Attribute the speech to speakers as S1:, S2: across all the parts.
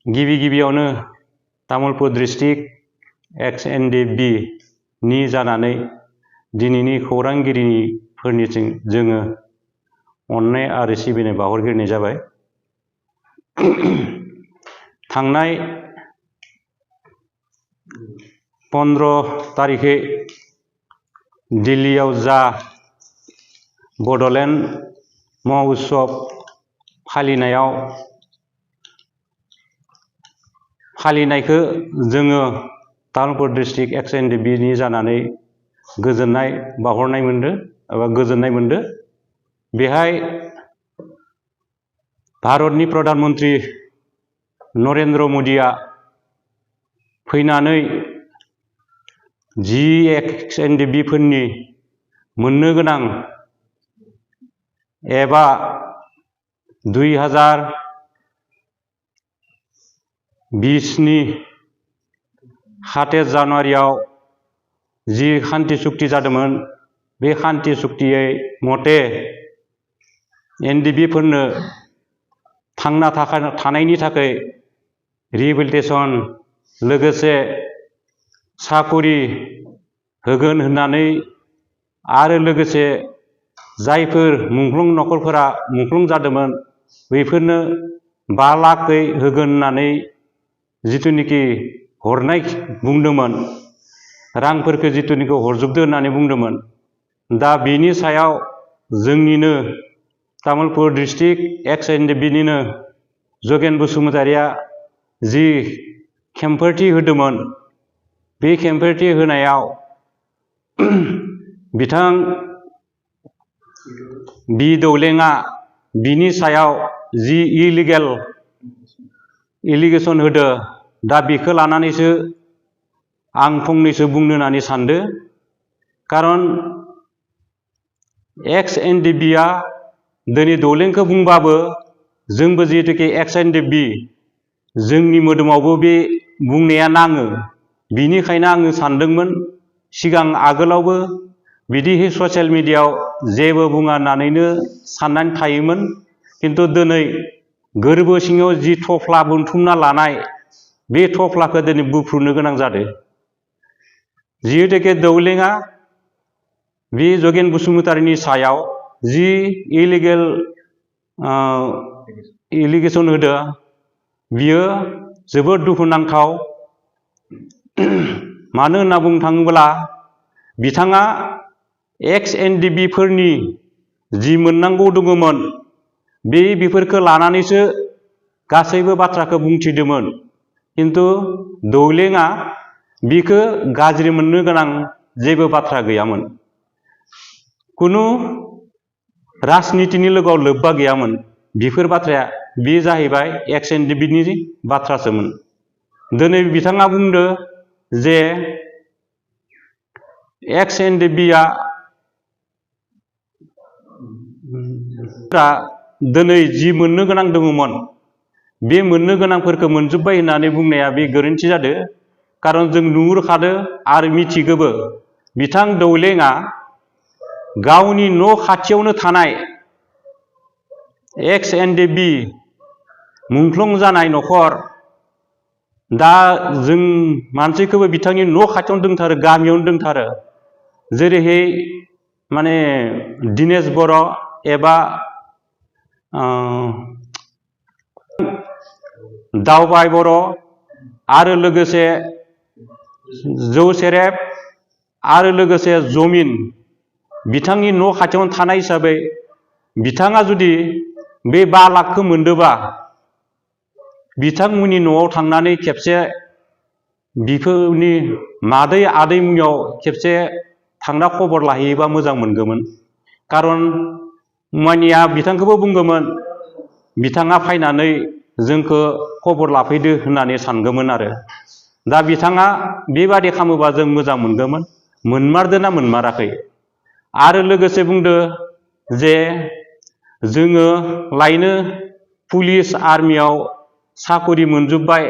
S1: गिबियावनो Tamulpur district XNDB नि जानानै दिनैनि खौरांगिरिफोरनिथिं जोङो अननाय आरो सिबिनाय बावहरग्रोनाय जाबाय। थांनाय 15 तारिखे दिल्लीयाव जा बड'लेण्ड महोत्सव फालिनायखौ जोङो तामुलपुर डिस्ट्रिक्ट XNDB नि जानानै गोजोननाय मोनदों। बेहाय भारतनि प्रधान मन्त्री नरेन्द्र मोदीआ फैनानै जि XNDB फोरनि मोननो गोनां एबा 2020 नि 27 जानुवारियाव जि शान्ति चुक्ति जादोंमोन, बे शान्ति चुक्तियै मते NDB फोरनो थांना थानायनि थाखाय रिहेबिलिटेसन लोगोसे साकरि होगोन होननानै आरो लोगोसे जायफोर मुंख्लं नखरफोरा मुंख्लं जादोंमोन बेफोरनो 5 लाखै होगोन होननानै जिथुनिखि हरनाय बुंदोंमोन, रांफोरखौ जिथुनिखि हरजोबदो होननानै बुंदोंमोन। दा बेनि सायाव जोंनिनो तामुलपुर डिस्ट्रिक्ट XNDB निनो जगेन बसुमतारिया जि खेंफोरथि होदोंमोन, बे खेंफोरथि होनायाव बिथां बि दौलेङा बिनि सायाव जि इलिगेल एलिगेसन होदो, दा बेखौ लानानैसो आं फंनैसो बुंनो होननानै सानदो। कारन XNDB आ दिनै दौलेंखौ बुंबाबो जोंबो जिहेतुके XNDB जोंनि मोदोमावबो बे बुंनाया नाङो। बिनिखायनो आङो सानदोंमोन सिगां आगोलावबो बिदि ससियेल मिडियायाव जेबो बुङा होननानैनो साननानै थायोमोन। किन्तु दिनै गोरबो सिङाव जि थफ्ला बोनथुमना लानाय, बे थफ्लाखौ दिनै बुफ्रुनो गोनां जादों। जिहेतुके दौलेङा बे जगेन बसुमतारिनि सायाव जि इलिगेल एलिगेसन होदो, बियो जोबोद दुखुनांथाव। मानो होनना बुंनो थाङोब्ला बिथाङा XNDB फोरनि जि मोननांगौ दङमोन, बेफोरखौ लानानैसो गासैबो बाथ्राखौ बुंथिदोंमोन। किन्तु दौलेङा बिखौ गाज्रि मोननो गोनां जेबो बाथ्रा गैयामोन। कुनु राजनितिनि लोगोआव लोब्बा गैयामोन। बेफोर बाथ्राया बे जाहैबाय XNDB नि बाथ्रासोमोन। दिनै बिथाङा बुंदो जे XNDB आ दिनै जि मोननो गोनां दङमोन, बे मोननो गोनांफोरखौ मोनजोब्बाय होननानै बुंनाया बे गोरोन्थि जादो। कारन जों नुहुरखादो आरो मिथिगोबो, बिथां दौलेङा गावनि न' खाथियावनो थानाय XNDB मुंख्लं जानाय नखर, दा जों मानसिखौबो बिथांनि न' खाथियावनो दंथारो, गामियावनो दंथारो। जेरैहाय माने दिनेश बर' एबा दावबाय बर' आरो लोगोसे जौ सेरेब आरो लोगोसे जमिन बिथांनि न' खाथियावनो थानाय हिसाबै बिथाङा जुदि बे 5 लाखखौ मोनदोबा, बिथांमोननि न'आव थांनानै खेबसे बिफोरनि मादै आदै मोननियाव खेबसे थांना खबर लाहैयोबा मोजां मोनगौमोन। कारन मानिया बिथांखौबो बुंगौमोन, बिथाङा फैनानै जोंखौ खबर लाफैदो होननानै सानगौमोन आरो। दा बिथाङा बेबादि खालामोबा जों मोजां मोनगौमोन। मोनमारदोंना मोनमाराखै? आरो लोगोसे बुंदो जे जोङो लायनो पुलिस आर्मियाव साकरि मोनजोब्बाय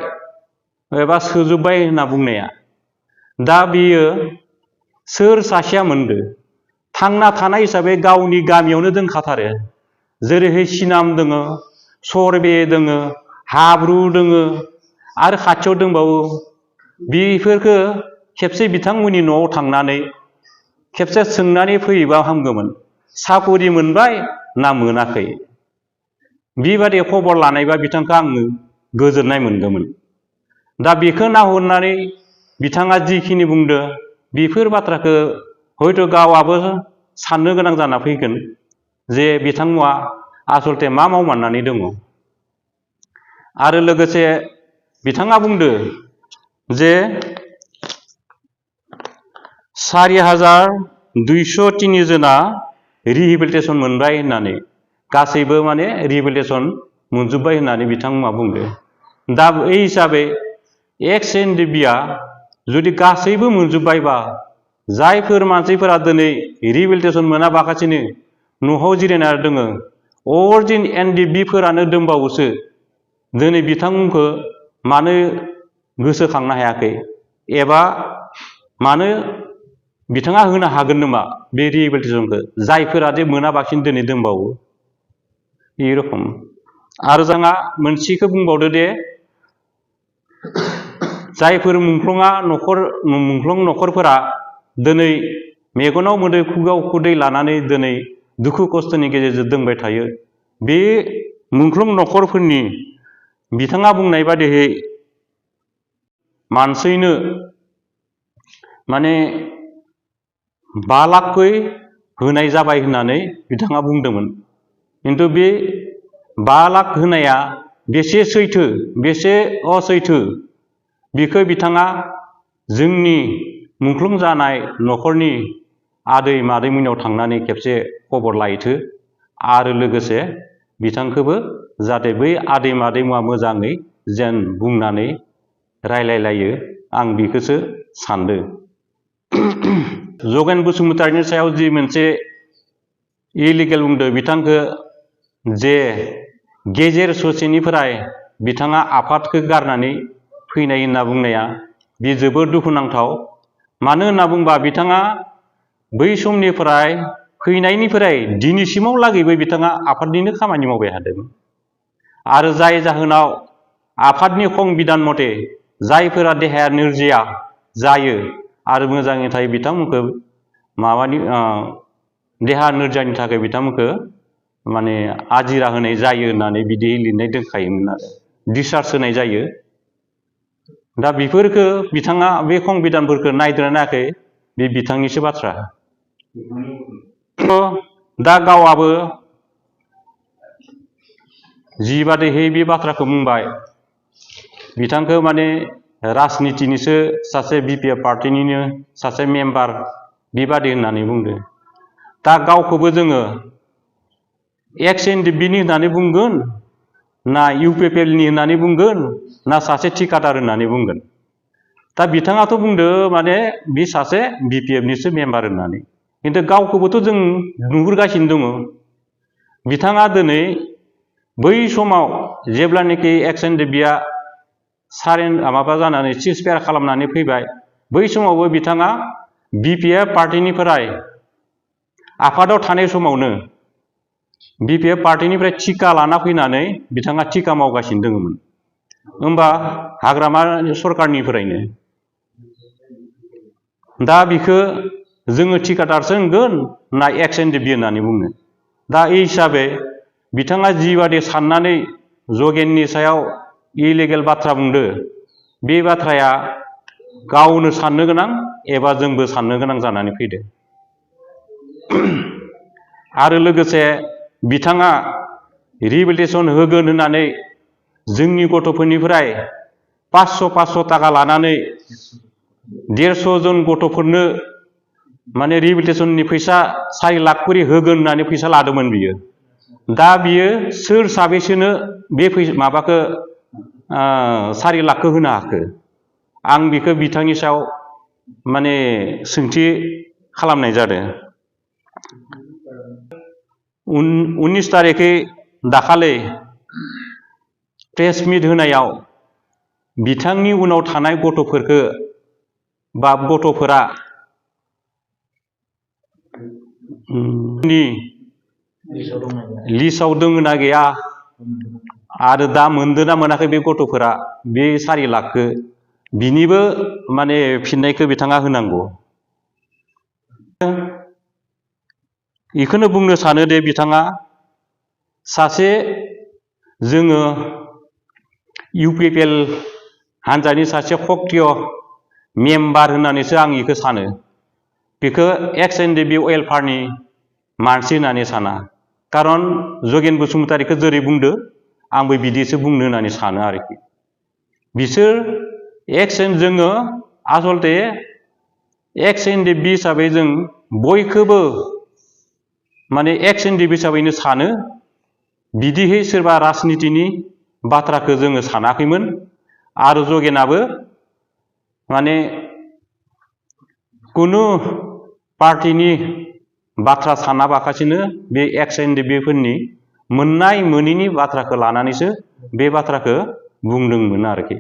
S1: एबा सोजोब्बाय होनना बुंनाया, दा बेयो सोर सासेया मोनदो? थांना थानाय हिसाबै गावनि गामियावनो दोनखाथारो। जेरैहाय सिनाम दोङो, सरबे दोङो, हाब्रु दोङो, आरो खाथियाव दंबावो बेफोरखो खेबसे बिथांमोननि न'आव थांनानै खेबसे सोंनानै फैयोबा हामगौमोन साकरि मोनबाय ना मोनाखै बेबादि खबर लानायबा बिथांखौ आङो गोजोननाय मोनगौमोन। दा बेखौ नाहरनानै बिथाङा जिखिनि बुंदो बेफोर बाथ्राखौ हयथ' गावआबो साननो गोनां जाना फैगोन जे बिथांमोना आसलते मा मावमारनानै दङ। आरो लोगोसे बिथाङा बुंदो जे 4203 जना रिहेबिलिटेसन मोनबाय होननानै गासैबो माने रिहेबिलिटेसन मोनजोब्बाय होननानै बिथांमोना बुंदो। दा बे हिसाबै एक्स एनडिबिआ जुदि गासैबो मोनजोब्बायबा जायफोर मानसिफोरा दिनै रिहेबिलिटेसन मोनाबागासिनो न'आव जिरायना दङ अरिजिन एनडिबिफोरानो दंबावोसो दिनै बिथांमोनखौ मानो गोसोखांनो हायाखै एबा मानो बिथाङा होनो हागोन नामा बे रिहेबिलिटेसनखौ जायफोरा जे मोनाबासिनो दिनै दंबावो बे रखम। आरो जोंहा मोनसेखौ बुंबावदो दे जायफोर मुंख्लं न'खरफोरा दिनै मेगनाव मोदै खुगायाव खुदै लानानै दिनै दुखु खस्थ'नि गेजेरजों दोंबाय थायो बे मुंख्लं न'खरफोरनि बिथाङा बुंनाय बादियै मानसिनो माने 5 लाखै होनाय जाबाय होननानै बिथाङा बुंदोंमोन। खिन्थु बे 5 लाख होनाया बेसे सैथो बेसे असैथो बेखौ बिथाङा जोंनि मुंख्लं जानाय न'खरनि आदै मादैमोननाव थांनानै खेबसे खबर लायथो आरो लोगोसे बिथांखौबो जाहाथे बै आदै मादैमोना मोजाङै जेन बुंनानै रायलायलायो आं बेखौसो सानदों। जगेन बसुमतारिनि सायाव जि मोनसे इलिगेल बुंदो बिथांखौ जे गेजेर ससेनिफ्राय बिथाङा आफादखौ गारनानै फैनाय होनना बुंनाया बे जोबोद दुखुनांथाव। मानो होनना बुंबा बिथाङा बै समनिफ्राय फैनायनिफ्राय दिनैसिमाव लागैबो बिथाङा आफादनिनो खामानि मावबाय थादों आरो जाय जाहोनाव आफादनि संबिधान मथे जायफोरा देहाया नोरजिया जायो आरो मोजाङै थायो बिथांमोनखौ देहा नोरजियानि थाखाय बिथांमोनखौ माने आजिरा होनाय जायो होननानै बिदि लिरनाय दोनखायोमोन आरो डिसचार्ज होनाय जायो। दा बेफोरखौ बिथाङा बे संबिधानफोरखौ नायदोंना नायाखै बे बिथांनिसो बाथ्रा। दा गावआबो जिबादिहै बे बाथ्राखौ बुंबाय बिथांखौ माने राजनितिनिसो सासे बिपिएफ पार्टिनिनो सासे मेम्बार बेबादि होननानै बुंदो। दा गावखौबो जोङो एक्स एनडिबिनि होननानै बुंगोन ना इउपिपिएलनि होननानै बुंगोन ना सासे थिकादार होननानै बुंगोन। दा बिथाङाथ' बुंदो माने बे सासे बिपिएफनिसो मेम्बार होननानै खिन्थु गावखौबोथ' जों नुहुरगासिनो दङ बिथाङा दिनै बै समाव जेब्लानोखि एक्स एनडिबिआ माबा जानानै सिजफायार खालामनानै फैबाय बै समावबो बिथाङा बिपिएफ पार्टिनिफ्राय आफादाव थानाय समावनो बिपिएफ पार्टिनिफ्राय टिका लाना फैनानै बिथाङा टिका मावगासिनो दङमोन होमबा हाग्रामा सरकारनिफ्रायनो। दा बिखौ जोङो थिकादारसो होनगोन ना एक्स एनडिबि होननानै बुंनो। दा बे हिसाबै बिथाङा जिबादि साननानै जगेननि सायाव इलिगेल बाथ्रा बुंदो बे बाथ्राया गावनो साननो गोनां एबा जोंबो साननो गोनां जानानै फैदो। आरो लोगोसे बिथाङा रिहेबिलिटेसन होगोन होननानै जोंनि गथ'फोरनिफ्राय 500 थाखा लानानै 150 जन गथ'फोरनो माने रिहेबिलिटेसननि फैसा 4 लाख करि होगोन होननानै फैसा लादोंमोन बियो। दा बियो सोर साबेसेनो बे माबाखौ 4 लाखखौ होनो हाखो आं बेखौ बिथांनि सायाव माने सोंथि खालामनाय जादों। 19 तारिखै दाखालि प्रेस मिट होनायाव बिथांनि उनाव थानाय गथ'फोरखौ बा गथ'फोरा लिस्टआव दङ ना गैया आरो दा मोनदों ना मोनाखै बे गथ'फोरा बे 4 लाखखौ बिनिबो माने फिननायखौ बिथाङा होनांगौ। बेखौनो बुंनो सानो दे बिथाङा सासे जोङो UPPL हान्जानि सासे सक्रिय मेम्बार होननानैसो आं बेखौ सानो। बेखौ एक्स एनडिएफबि वेलफेयारनि मानसि होननानै साना। खारन जगेन बसुमतारीखौ जेरै बुंदो आंबो बिदिसो बुंनो होननानै सानो आरोखि। बिसोर जोङो आसलते एक्स एनडिएफबि हिसाबै जों बयखौबो माने एक्स एनडिएफबि हिसाबैनो सानो। बिदिहै सोरबा राजनितिनि बाथ्राखौ जोङो सानाखैमोन। आरो जगेनाबो माने कुनु पार्टिनि बाथ्रा सानाबाखासिनो बे एक्स एनडिएफबिफोरनि मोननाय मोनैनि बाथ्राखौ लानानैसो बे बाथ्राखौ बुंदोंमोन आरोखि।